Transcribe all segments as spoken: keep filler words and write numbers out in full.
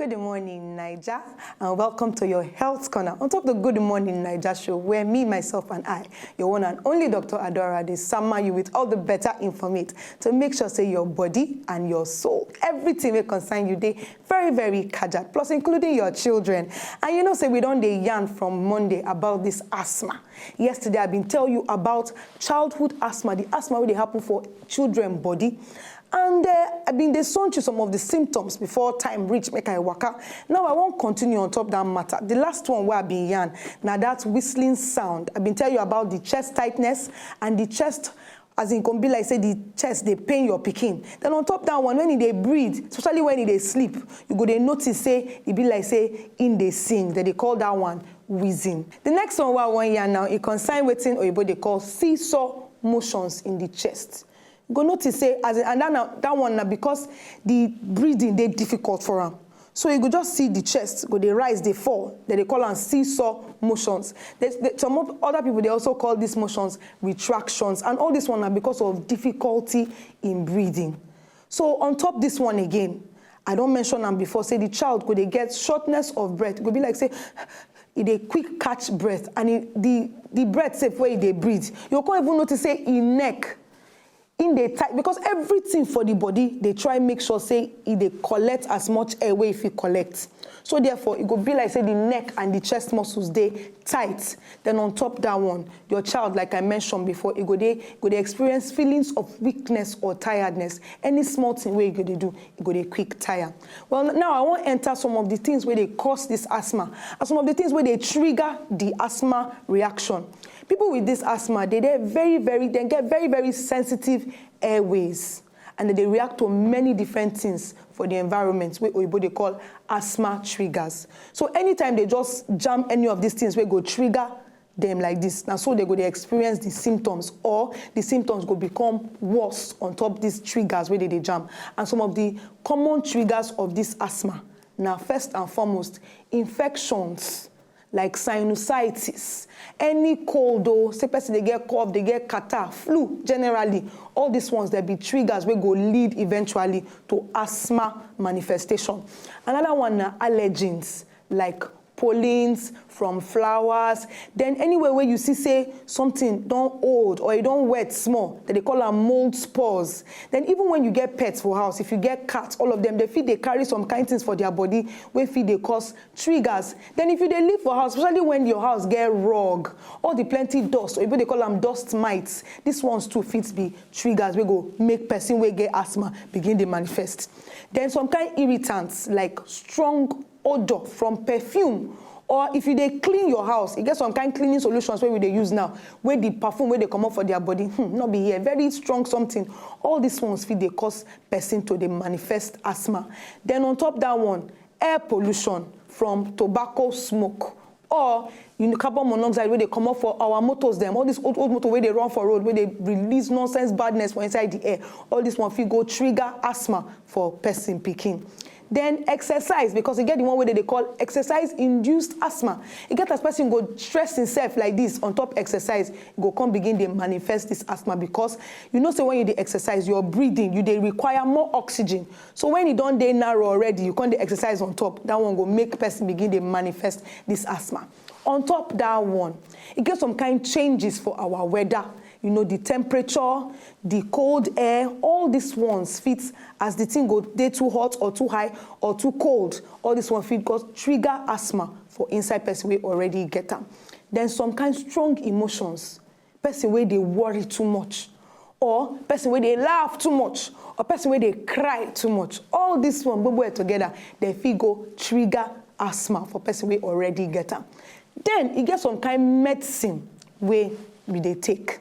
Good morning, Naija, and welcome to your Health Corner on top the Good Morning Naija show, where me, myself, and I, your one and only Doctor Adora, dey summer you with all the better informate to make sure say your body and your soul, everything wey concern you, dey very, very kajad, plus including your children. And you know say we don dey yarn from Monday about this asthma. Yesterday, I been tell you about childhood asthma, the asthma wey dey happen for children body. And uh, I been dey sound you some of the symptoms before time reach make I waka. Now I wan continue on top that matter. The last one wey I been yarn na that whistling sound. I been tell you about the chest tightness and the chest, as in, come be like say the chest dey pain your pikin. Then on top that one, when e dey breathe, especially when e dey sleep, you go dey notice say e be like say im dey sing. Dem dey call that one wheezing. The next one wey I wan yarn now, e concern wetin oyibo dey call seesaw motions in the chest. You go notice say, as in, and that, na, that one na because the breathing dey difficult for am. So you go just see the chest go dey rise, dey fall. Dem dey call am seesaw motions. There's, there, some of other people dey also call these motions retractions, and all this one na because of difficulty in breathing. So on top this one again, I don mention am before, say the child go dey get shortness of breath. E go be like say e dey quick catch breath, and e, the the breath sef wey e dey breathe, you go come even notice say e neck, im dey tight, because everything for the body dey try make sure say e dey collect as much air wey e fit collect. So therefore, e go be like say the neck and the chest muscles dey tight. Then on top that one, your child, like I mentioned before, e go dey, go dey experience feelings of weakness or tiredness. Any small thing wey e go dey do, e go dey quick tire. Well, now I wan enter some of the things wey dey cause this asthma, and some of the things wey dey trigger the asthma reaction. People with this asthma, they dey very, very, dem get very, very sensitive airways, and dem dey react to many different things for the environment wey oyibo dey call asthma triggers. So anytime dem just jam any of these things wey go trigger dem like this, na so dem go dey experience the symptoms, or the symptoms go become worse on top these triggers wey dem dey jam. And some of the common triggers of this asthma na, first and foremost, infections like sinusitis, any cold o, say person dey get cough, dey get catarrh, flu generally. All these ones, dem be triggers wey go lead eventually to asthma manifestation. Another one na allergens like pollens from flowers. Then anywhere where you see say something don old or e don wet small, dem dey call am mold spores. Then even when you get pets for house, if you get cat, all of them, dem fit dey carry some kind things for their body wey fit dey cause triggers. Then if you dey live for house, especially when your house get rug, all the plenty dust, oyibo dey call am dust mites, these ones too fit be triggers wey go make person wey get asthma begin dey manifest. Then some kind irritants like strong odour from perfume, or if you dey clean your house, e get some kind cleaning solutions wey we dey use now, wey the perfume wey dey comot for their body, hmm, no be here, very strong something. All these ones fit dey cause person to dey manifest asthma. Then on top that one, air pollution from tobacco smoke, or, you know, carbon monoxide wey dey comot for our motor dem, all this old old motor wey dey run for road, wey dey release nonsense badness for inside the air. All this one fit go trigger asthma for person pikin. Then exercise, because e get the one wey dem dey call exercise induced asthma. E get as person go stress himself like this on top exercise, e go come begin dey manifest this asthma, because you know say when you dey exercise, your breathing, you dey require more oxygen. So when e don dey narrow already, you come dey exercise on top, that one go make person begin dey manifest this asthma. On top that one, e get some kind changes for our weather. You know, the temperature, the cold air, all these ones fit, as the thing go dey too hot or too high or too cold, all this one fit cause trigger asthma for inside person wey already get am. Then some kind strong emotions, person wey dey worry too much, or person wey dey laugh too much, or person wey dey cry too much. All this one, gbogbo ẹ̀ together, dem fit go trigger asthma for person wey already get am. Then e get some kind medicine wey we dey take,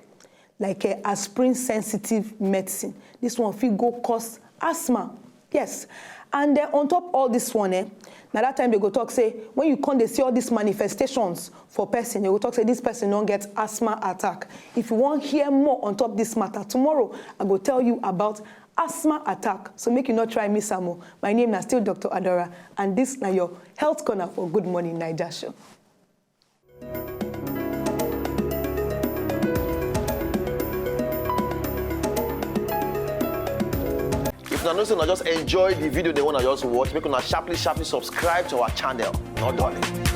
like, eh, aspirin sensitive medicine. This one fit go cause asthma. Yes. And then on top all this one, eh, na that time dem go talk say, when you come dey see all these manifestations for person, dem go talk say this person don get asthma attack. If you wan hear more on top this matter, tomorrow I go tell you about asthma attack. So make you no try miss am o. My name na still Doctor Adora, and this na your Health Corner for Good Morning Naija show. If Una know say una just enjoy the video dem wey una just watch, make una sharply sharply subscribe to our channel. No dulling.